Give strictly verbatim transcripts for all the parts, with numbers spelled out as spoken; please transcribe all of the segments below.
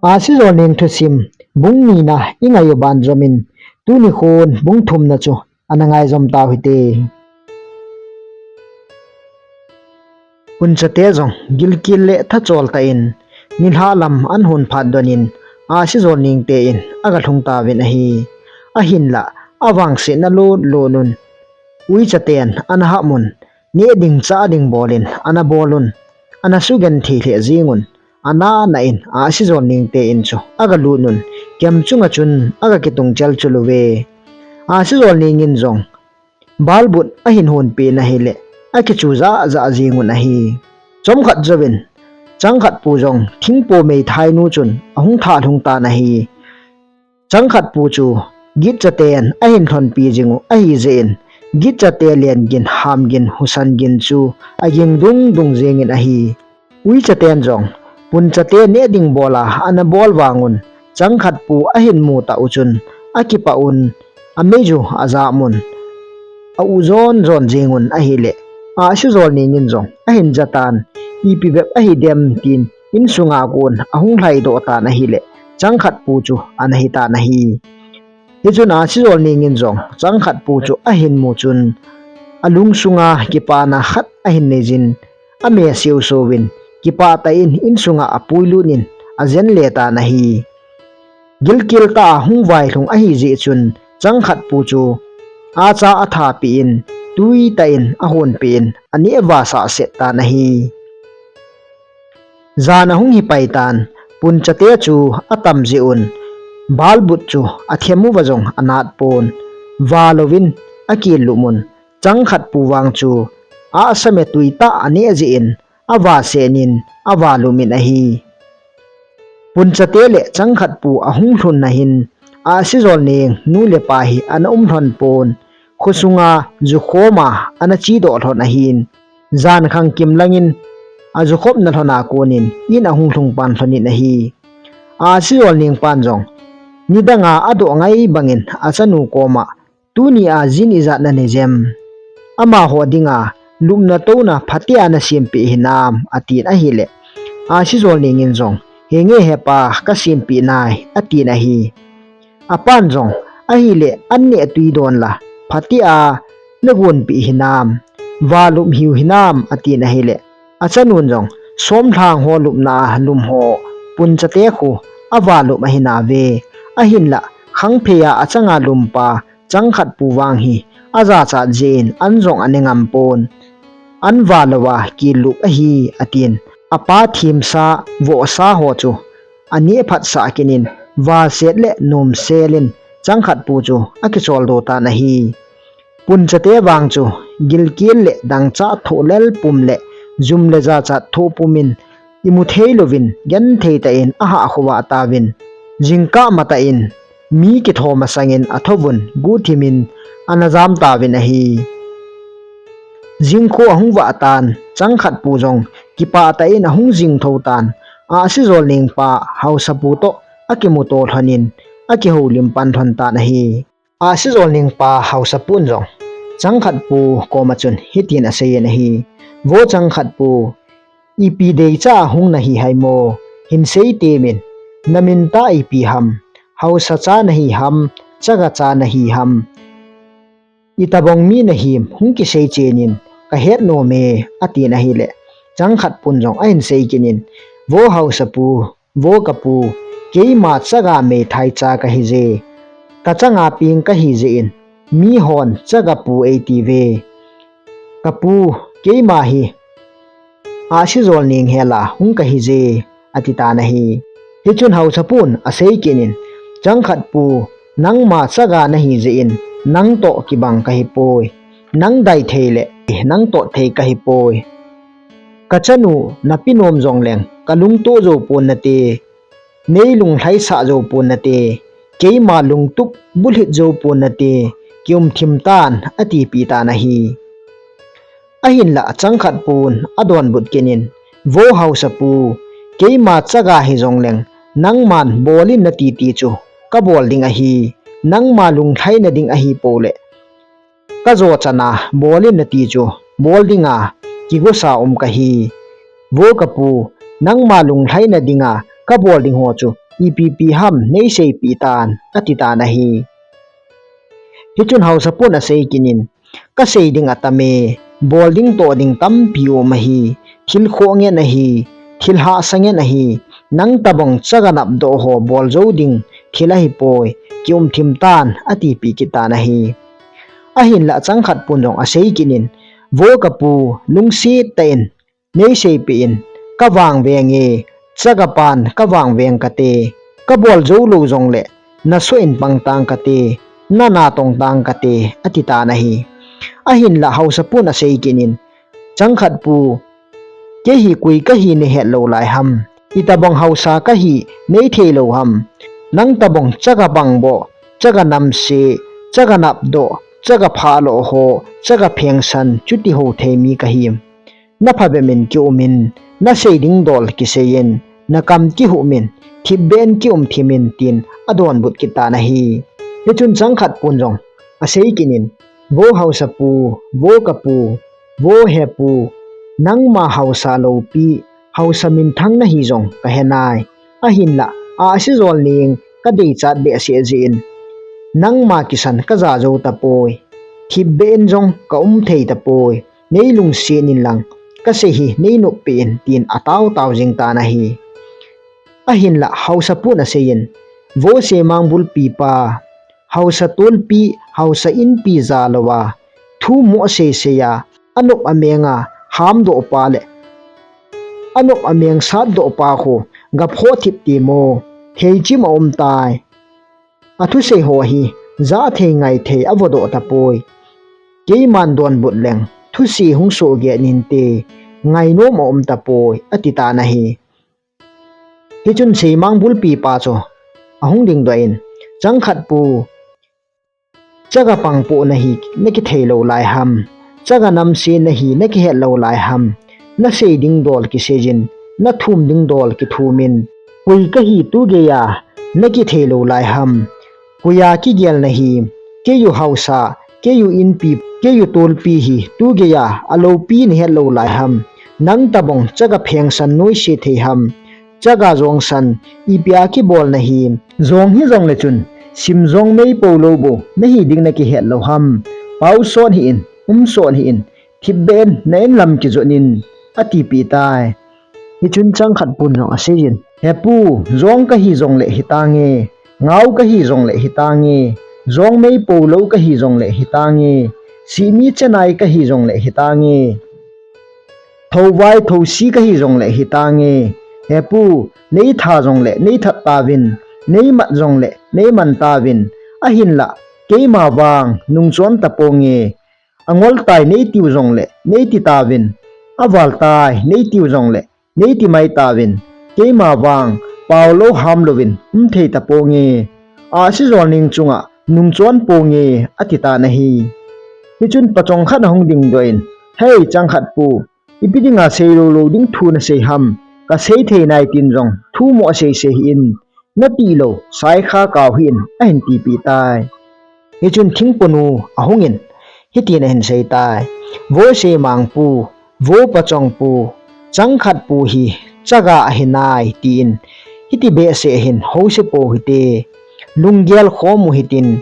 Ahsijolneng thusim bung nina i ngai u ban jomin, tuni khun bung thumna chu ana ngai jom tau hite. Punchate jong gilkel le thachol tah in nilhah lam an hon phat donin, Ahsijolneng te in aga lhung tauvin ahi. Ahinlah, avangsetna lut lut un, uichaten ana hahmun, neh ding chah ding bolin ana bolun, ana sugenthei lheh jingun, ana na in Ahsijolneng te in chu aga lutnun, kem chunga chun aga kitung chel chul uve. Ahsijolneng in jong balbut ahin honpeh in ahileh, akichu jah jah jingun ahi. Chomkhat jouvin, Changkhatpu jong thingpo meithainu chun ahung thah lhung tan ahi. Changkhatpu chu gitchaten ahin lhonpi jing u ahijeh in, gitchate len gin, ham gin, husan gin chu aging dung dung jingin ahi. Uichaten jong punchate neh ding bola ana bol vangun, Changkhatpu ahin mu tah u chun akipah un, amei ju ajam un, a-u jon jon jingun ahileh, Ahsijolneng in jong ahin jatan, ipi bep ahidem tin insunga kon ahung lhaidoh tan ahileh, Changkhatpu chu ana hitan ahi. Hichun Ahsijolneng in jong Changkhatpu chu ahin mu chun, alungsunga kipana khat ahin neijin, ameh siusouvin, kipah tah in insunga apuilut in, ajen le tan ahi. Gilkel tah a hung vailhung ahijeh chun, Changkhatpu chu acha athapeh in, twi tah in ahonpeh in, aneh vasah set tan ahi. Jan ahung hi pai tan, punchate chu atam jeh un, balbut chu athem uva jong anat pon, vah louvin akilup un, Changkhatpu vang chu ahsame twi tah aneh jeh in, avah sen in, avah lup in ahi. Punchate le Changkhatpu ahung lhunna hin, Ahsijolneng nu le pa hi ana um lhon pon, khosunga jukhom a ana chedoh lhon ahin, jan khangkim langin ajukhopna lhon a konin in ahung lhung pan lhon in ahi. Ahsijolneng pan jong nidanga adoh ngai bangin achanu koma, Tuni a jin ijat nanei jem? Amaho dinga lupna touna phatea nasempeh hinam, atin ahileh, Ahsijolneng in jong, Henge hepa, kasempeh nai, atin ahi. Apan jong, Ahileh, an neh twi don la, phatea nagonpeh hinam, vah lup hiu hinam, atin ahileh, achanun jong, Somlhang ho lupna a lum ho, punchate khu avah lup ahinauve. Ahinlah, khangphei a achanga lumpa Changkhatpu vang hi ajachat jeh in an jong ane ngam pon. An vah louva kilup ahi, atin. Apa themsa, vohsa ho chu aneh phatsah kit in, valset le nomsel in Changkhatpu chu akicholdo tan ahi. Punchate vang chu gilkel le dangchah thohlel pum le jum le jachat thoh pum in imu thei louvin genthei tah in ahahkhovah tauvin, jingkah matah in mi kitho masangin athouvun, guhthimin ana jam tauvin ahi. Jingkho ahung vah tan, Changkhatpu jong kipah tah in ahung jing thou tan, Ahsijolneng pa Haosapu toh akimuto lhonin, akihoulim pan lhon tan ahi. Ahsijolneng pa Haosapun jong Changkhatpu koma chun hitin aseiyin ahi, Vo Changkhatpu, ipi deicha hung nahi haimo, hinsei temin, namin tah ipi ham, Haosa cha nahi ham, Chaga cha nahi ham, itobang mi nahim hung kisei chenin, kahet nome, atin ahileh, Changkhatpun jong ahin sei kit in, Vo Haosapu, Vo kapu, keima Chaga meithai cha kahije. Kachanga peng kahijeh in, mihon Chaga pu eitiuve. Kapu, keima hi Ahsijolneng hela hung kahije, atitan ahi. Hichun Haosapun asei kit in, Changkhatpu, nangma Chaga nahijeh in, nangtoh kibang kahipoi. Nang daithei le nang totthei kahipoi. Kachanu napi nom jongleng kalungtoh jou pon nate, neilunglhaisah jou pon nate, keima lungtup bulhit jou pon nate, kiumthim tan, atipeh tan ahi. Ahinlah Changkhatpun adonbut kit in, Vo Haosapu, keima Chaga hijongleng, nangman bolin natiti chu kabol ding ahi, nangma lunglhaina ding ahipouleh, kajo chana bolin nati chu bol dinga kigosa um kahi. Vo kapu, nangma lunglhaina dinga kabol ding ho chu ipi ipi ham neiseipeh tan, ati tan ahi. Hichun haosapun asei kit in, kasei ding atam e, bol ding toh ding tampi um ahi, thil khoh ngen ahi, thil hahsa ngen ahi, nang tabang chaga napdoh ho bol jou ding thil ahipoi, kium thim tan, atipeh kit tan ahi. Ahinlah changkhat pun jong asei kit in, vo kapu, lungset tah in neiseipeh in, kavang veng e, chaga pan kavang veng kate, kabol jou lou jongleh, nasoh in pang tang kate, nanatong tang kate, ati tan ahi. Ahinlah haosapun asei kit in, changkhat pu, kei hi koi kahi neihet lou lai ham, itabang haosa kahi neithei lou ham, nang tabang chaga pangboh, chaga namse, chaga napdoh, chaga phaloh ho, chaga phengsan, chuti ho thei mi kahim. Naphabep in kium in, nasei ding dol kisei in, nakam kihuh in, thipbeh in kium thim in tin adonbut kit tan ahi. Hichun changkhat pun jong asei kit in, vo haosapu, vo kapu, vo hepu, nangma haosa loupi, haosa minthang nahi jong kahe nai. Ahinlah, ahsi jol ning kadeichat behseh jeh in, nangma kisan kaja jou tapoi. Thipbeh in jong kaum thei tapoi. Neilungset in lang, kasei hi neinop peh in, tin ataotao jing tan ahi. Ahinlah haosapun asei in, vo Semang bulpi pa, haosa tolpi, haosa inpi ja louva, thu mo seisei a, anop ameng a hamdoh pa le anop ameng satdoh pa khu gaphoh thip timo, theichim aum tai. Athusei ho hi jathei ngaithei avodoh tapoi. Keiman donbut leng thusei hung sohget inte, ngainom aum tapoi, ati tan ahi. Hichun Semang bulpi pa chu ahung dingdoh in, changkhat pu, chaga pangboh nahi nakithei lou lai ham, chaga namse nahi nakihet lou lai ham, nasei ding dol kisei in, nathum ding dol kithum in, koi kahi tugei a nakithei lou lai ham, koi a kigel nahi, keiu haosa, keiu inpi, keiu tolpi hi tugei a aloupi nahet lou lai ham, nang tabang chaga phengsan noise thei ham, chaga jongsan, ipi a kibol nahi, jong hijongle chun, sim jong meipo lou bou nahi ding nakihet lou ham, paosot hih in, umsot hih in, thipbeh in na-in lam kijot in, atipeh tai. Hichun changkhat pun jong asei in, hepu, jong kahi jongle hitange, ngao kahi jongle hitange, jong meipo lou kahi jongle hitange, sihmi chenai kahi jongle hitange, thouvai thousi kahi jongle hitange, hepu, neitha jongle neithat tauvin, neimat jongle neiman tauvin, ahinlah keima vang nungchon taponge, angol tai neitiu jongle neiti tauvin, aval tai neitiu jongle neiti mai tauvin, keima vang paolou hamlouvin umthei taponge, ahsi jol ning chunga nungchon ponge, ati tan ahi. Hichun pachong khat ahung dingdoh in, hei changkhat pu, ipi dinga seilou lou ding thu nasei ham, kasei thei nai tin jong thu mo seisei hih in, natih lou saikha kao hih in, ahin tipeh tai. Hichun thingponu ahung in, hitin ahin sei tai, vo Semang pu, vo pachong pu, changkhat pu hi chaga ahi nai, tin hiti behseh hin housepo hite, lunggel khom u hitin,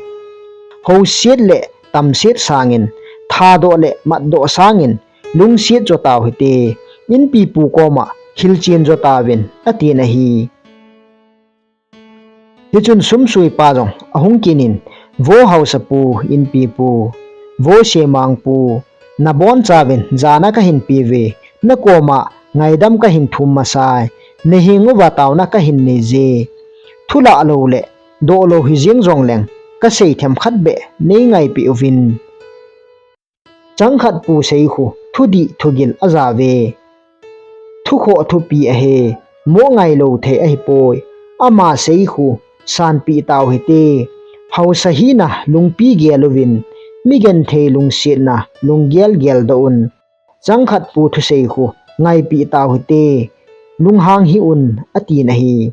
houset le tamset sangin, thadoh le matdoh sangin, lungset jo tau hite, inpipu koma hilchen jo tauvin, atin ahi. Hichun sumsuipa jong ahung kit in, vo haosapu, inpipu, vo Semang pu, nabonchauvin jana kahin peuve, nakoma ngaidam kahin thum masai, naheng uva taona kahin neije, thulah lou le doh lou hijeng jongleng, kasei themkhat beh neingaipeh uvin. Changkhat pu sei khu thudih thugil ajauve, thukhoh thupi ahi, mo ngailou thei ahipoi, ama sei khu sanpeh tau hite, haosa hina lungpi gel uvin, mi genthei lungsetna lunggel geldoh un, changkhat pu thusei khu ngaipeh tau hite, lunghang hih un, atin ahi.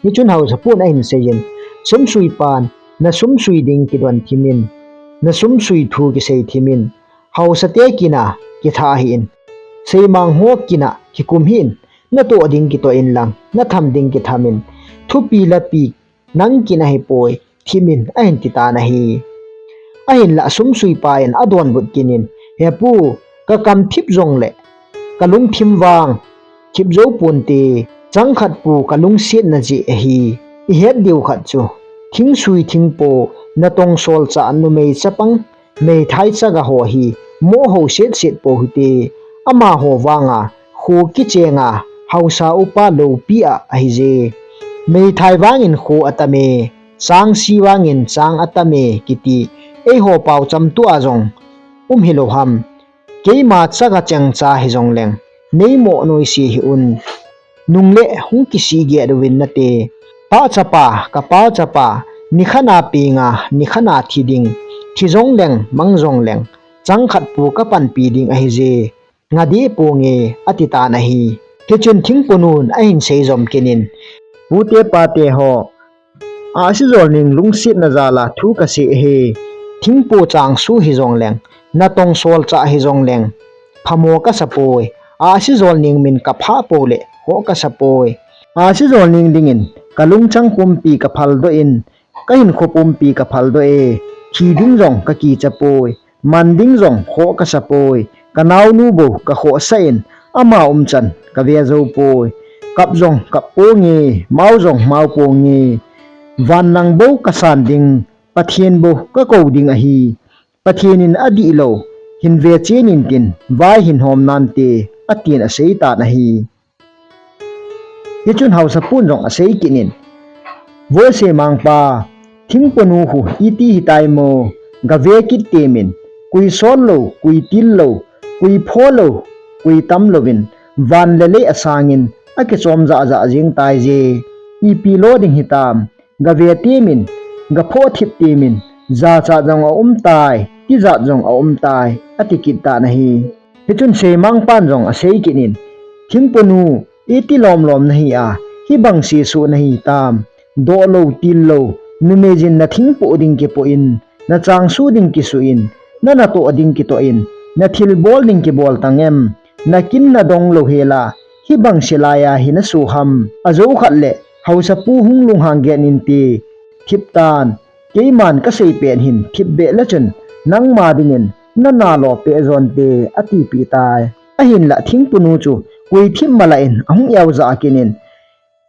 Hichun haosapun ahin sei in, sumsuipan nasumsui ding kidon thimin, nasumsui thu kisei thimin, haosate kina kithah hih in, Semang ho kina kikum hih in, natoh ding kitoh inlang natham ding kithamin, thupi lapi nang kin ahipoi, thip in ahin titan ahi. Ahinlah sumsuipa in adonbut kit in, He pu, kakam thip jongle kalungthim vang thip jou ponte, changkhat pu kalungsetna jeh ahi. Ihet diu khat chu, thingsui thingpo, natong solchah numei chapang, meithai chaga ho hi moh ho setset pou hite. Amaho vanga kho kichenga haosa upa loupi a ahije. Meithai vangin kho atame, changsi vangin chang atame kiti eiho paocham tua jong um hilou ham. Keima chaga chengcha hijongleng, neimoh noise hih un. Nungle hung kisih get uvin nate. Pachapa, kapa chapa, nikhat a penga, nikhat a thi ding, thi jongleng, mang jongleng, changkhat pu kapanpi ding ahije, ngah deh ponge, atitan ahi. Hichun thingponun ahin seijom kit in, Pute pate ho, Ahsijolneng lungsetna jala thu kasei ahi. Thingpo changsu hijongleng, natong solchah hijongleng, phamo kasapoi. Ahsijolneng min kaphah poule khoh kasapoi. Ahsijolneng dingin kalungchang pumpi kaphaldoh in, kahinkho pumpi kaphaldoh e. Thi ding jong kakichapoi. Man ding jong khoh kasapoi. Kanaonu bou kakhohsah in, ama umchan kave joupoi. Kap jong kap ponge, mao jong mao ponge. Van lang bou kasan ding, Pathen bou kakou ding ahi. Pathen in adihlou hin vechen intin, vai hin hom nante, atin aseitan ahi. Hichun haosapun jong asei kit in, Vo semangpa, thingponu khu iti hitai mo, gave kit temin, koi sol lou, koi til lou, koi pho lou, koi tam louvin, van le lei asangin akichom jahjah jeng taije. Ipi lo ding hitam, gave temin, gapho thip temin, jachat jong aumtai, tijat jong aumtai, ati kit tan ahi. Hichun semangpan jong asei kit in, Thingponu, iti lomlom nahi a, hibang sesuh nahitam, doh lou, til lou, numeijin nathingpoh ding kipoh in, nachangsu ding kisuh in, nanatoh ding kitoh in, nathilbol ding kibol tangem, nakin nadong louhela, hibang se laiya hi nasu ham, ajou khat le, haosapu hung lunghang get inte, thiptan, Keiman kasei pet hin thipbeh lechun, nangma dingin nanalo peh jonte, atipeh tai. Ahinlah thingponu chu koi thip mala in ahung eojah kit in,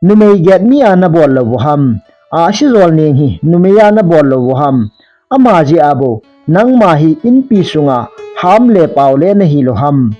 Numei get mi a nabol lou u ham, Ahsijolneng hi numei a nabol lou u ham, ama jeh a bou nangma hi inpi sunga ham le pao le nahilou ham.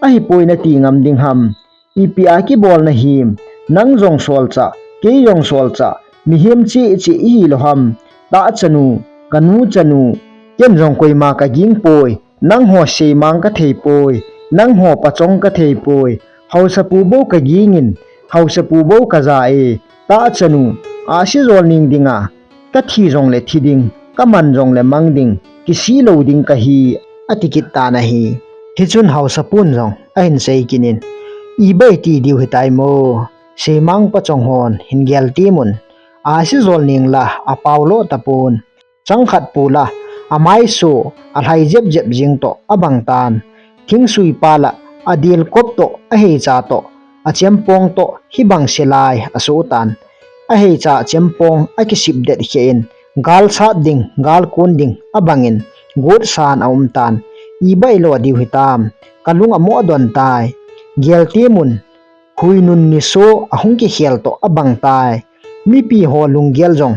Ahipoi nati ngam ding ham. Ipi a kibol nahim, nang jong solchah, kei jong solchah, mihem cheh cheh ihilou ham, tahchanu, kanu chanu, ken jong koima kagingpoi, nangho seimang katheipoi, nangho pachong katheipoi, haosapu bou kagingin, haosapu bou kaja e, tahchanu, Ahsijolneng dinga, kathi jongle thi ding, kaman jongle mang ding, kisih lou ding kahi, ati kit tan ahi. Hichun haosapun jong ahin sei kit in, Ibai ti diu hitai mo, seimang pachong hon hin gel temun, Ahsijolneng la apao lo tapon, changkhat pu la amaiso alhai jep jep jeng toh abang tan, thingsuipa la adilkop toh, aheicha toh, achempong toh, hibang se lai asoh tan. Aheicha chempong akisip det kheh in, gal sat ding, gal kon ding abangin, gotsan aum tan. Ibai lo diu hitam, kalung amoh don tai. Gel temun, huinun niso ahung kikhel toh abang tai. Mipi ho lunggel jong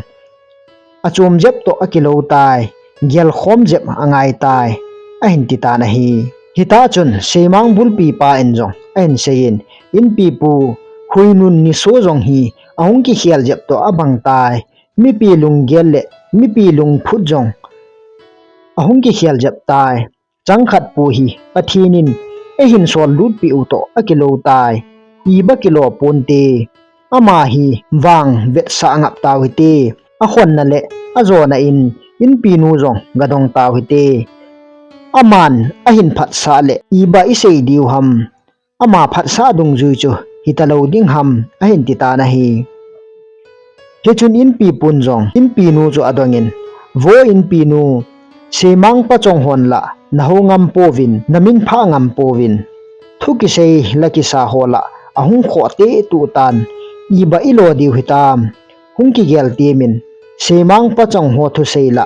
achom jep toh akilou tai, gelkhom jep angai tai, ahin ti tan ahi. Hitah chun seimang bulpipa in jong ahin sei in, Inpipu, huinun niso jong hi ahung kikhel jep toh abang tai, mipi lunggel le mipi lungphut jong ahung kikhel jep tai. Changkhat pu hi Pathen in eihin sol lutpeh u toh akilou tai. Iba kilo ponte. Ama hi vang vetsah ngap tau hite. Akhonna le ajona in, inpinu jong gadong tau hite. Aman ahin phatsah le iba isei diu ham. Ama phatsah dungjui chu hitalou ding ham, ahin ti tan ahi. Hichun inpipun jong inpinu chu adongin, Vo inpinu, seimang pachong hon la naho ngam pouvin, namin phah ngam pouvin, thu kisei la kisa ho la ahung khoh teh tuh tan, Iba ilo diu hitam. Hung kigel temin, semang pachong ho thusei la,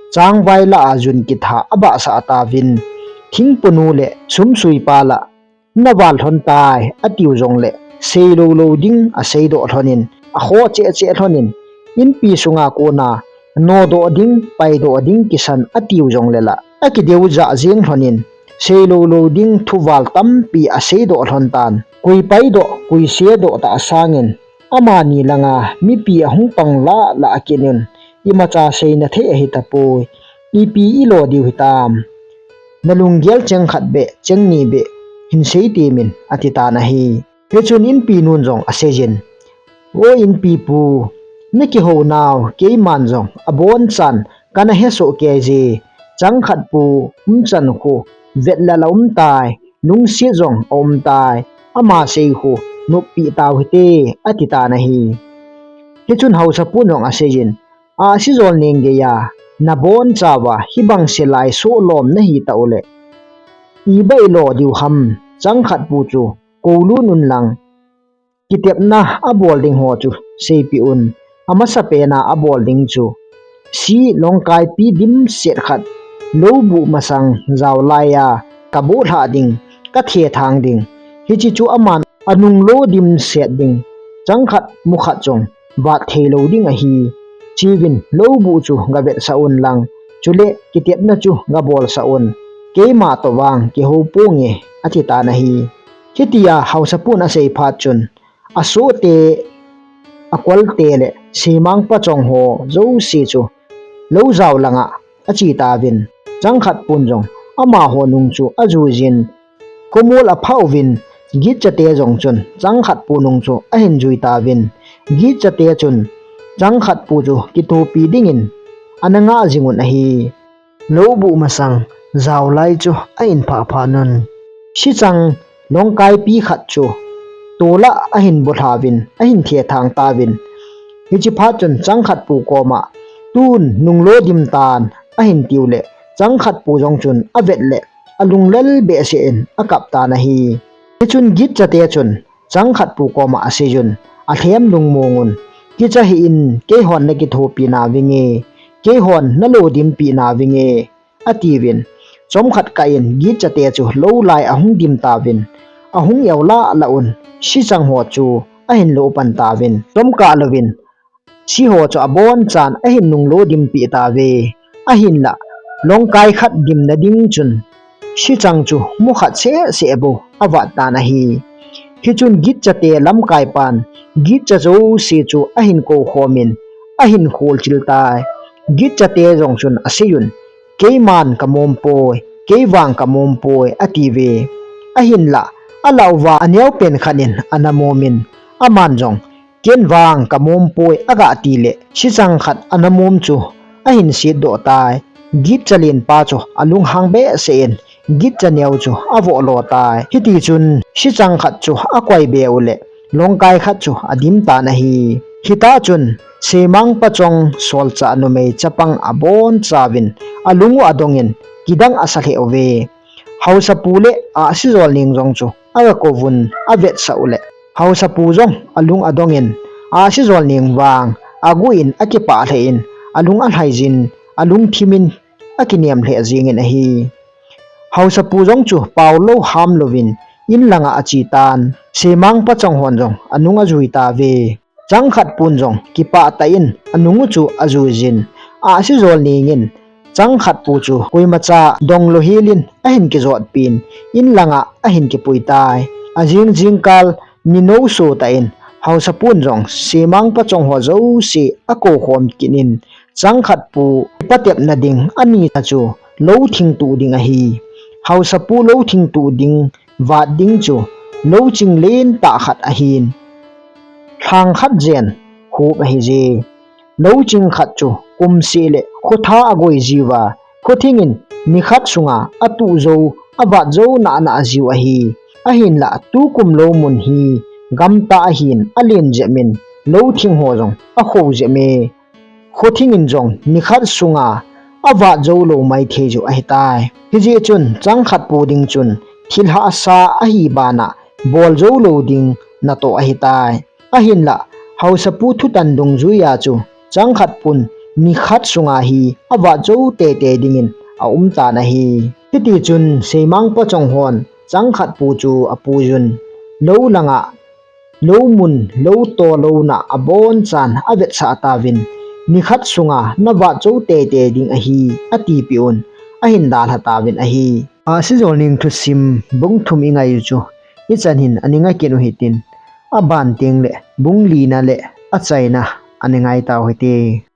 changvai la a jun kitha abahsah tauvin, thingpunu le sumsuipa la, na val lhon tai, atiu jongle, seilou lou ding aseidoh lhonin, akhoh cheh cheh lhonin, inpi sunga kona, nodoh ding, paidoh ding kisan atiu jongle la, akideu jah jeng lhonin, seilou lou ding thuval tampi aseidoh lhon tan. Kui paidoh, kui sedoh tah sangin, amani langa mipi ahung pang lah lah a kinun, imacha seina thei ahi tapoi, ipi ilo diu hitam. Na lunggel cheng khat beh, cheng ni beh, hin sei temin, ati tan ahi. Hichun inpi nun jong aseijin, O inpi pu, na kihou nau, keiman jong, abonchan, kana hesoh kei je, chang khat pu, umchan khu, vet la la um tai, lungset jong aum tai, ama sei khu, noppi tau hite, ati tan ahi. Hichun haosapu nun jong aseijin, Ahsijolneng geiya, nabonchauva, hibang se lai soh lom nahi tah uleh. Iba ilo diu ham, chang khat pu chu, koulut un lang. Kitepna abol ding ho chu, seipeh un, amasapen a abol ding chu. Si longkaipi dimset khat, loubuh masang jaolai a, kabuh lhah ding, kathethang ding. Hiche chu aman anung lo dimset ding, chang khat mu khat jong, vat thei lou ding ahi. Chiuvin loubuh chu gavetsah un lang, chule kitepna chu gabolsah un, keima toh vang kihou ponge, ati tan ahi. Hitia haosapun asei phat chun, asohte, akolte le, semang pachong ho jouse chu, lou jao langa, ache tauvin, chang khat pun jong, amaho nung chu ajuijin, Khomol apha uvin, gitchate jong chun, chang khat pu nung chu ahin jui tauvin. Gitchate chun, chang khat pu chu kithopi dingin, ana ngah jing un ahi. Loubuh masang, jaolai chu ahin phah phat un. Sichang, longkaipi khat chu, tolah ahin bulhauvin, ahin thethang tauvin. Hiche phat chun, chang khat pu koma, tun nung lo dim tan, ahin tiu le, chang khat pu jong chun, avet le, alunglel behseh in akap tan ahi. Hichun gitchate chun, chang khat pu koma aseijun, alhem lungmong un, kicha hih in, keihon nakithopi nauvinge, keihon nalodimpi nauvinge, atiuvin. Chomkhat kah in, gitchate chu lou lai ahung dim tauvin, ahung eo lah lah un, sichang ho chu ahin lo pan tauvin. Chomkah louvin, siho chu abonchan ahin nung lo dimpeh tauve. Ahinlah, longkai khat dimna ding chun, sichang chu mu khat seh seh bou avat tan ahi. Hichun gitchate lamkaipan, gitcha jouse chu ahin kou khomin, ahin kholchil tai. Gitchate jong chun aseijun, keiman kamom poi, keivang kamom poi, atiuve. Ahinlah, alah uva aneopen khat in ana momin, aman jong, Ken vang kamom poi aga ti le, sichang khat ana mom chu ahin setdoh tai. Gitcha lenpa chu alunghang behseh in, gitcha neo chu avoh lo tai. Hitichun, sichang khat chu akoi be u le, longkai khat chu adim tan ahi. Hitah chun, semang pachong solchah numei chapang abonchauvin, alung u adongin, kidang asa lheh uve. Haosapu le Ahsijolneng jong chu aga kouvun avetsah u le, Haosapu jong alung adongin, Ahsijolneng vang aguh in akipah lheh in, alung alhaijin, alungthimin akinem lheh jengin ahi. Haosapu jong chu paolou hamlouvin, in langa ache tan, semang pachong hon jong anung ajui tauve. Chang khat pun jong kipah tah in anung u chu ajuijin, Ahsijolneng in chang khat pu chu koimacha donglou helin ahin kijotpin, in langa ahin kipui tai. Ajing jingkal ni nou so tah in, Haosapun jong semang pachong ho jouse akoukhom kit in, chang khat pu patepna ding ani ta chu lou thing tuh ding ahi. Haosapu lou thing tuh ding vat ding chu lou ching lentah khat ahin. Lhang khat jen khup ahije. Lou ching khat chu kum seh le khotha agoi jiuva, khothing in nikhat sunga atuh jou, avat jou nana ajiu ahi. Ahinlah tukum lou mun hi gamtah ahin alen jep in lou thing ho jong akho jep e. Khothing in jong nikhat sunga avat jou lou maithei ju ahitai. Hijeh chun chang khat pu ding chun thil hahsa ahi bana bol jou lou ding natoh ahitai. Ahinlah, haosapu thutan dungjuiya chu changkhat pun nikhat sunga hi avah jou teitei dingin aumtan ahi. Hitichun seimang pachong hon changkhat pu chu apuiyun, lou langa lou mun lou tolouna abonchan avetsah tauvin, nikhat sunga navah jou teitei ding ahi, atipeh un, ahin dalha tauvin ahi. Ahsijolneng thusim bung thum ingai u chu ichan hin aning akit u hitin, aban tengle bung lina le achaina aning ngai tau hite.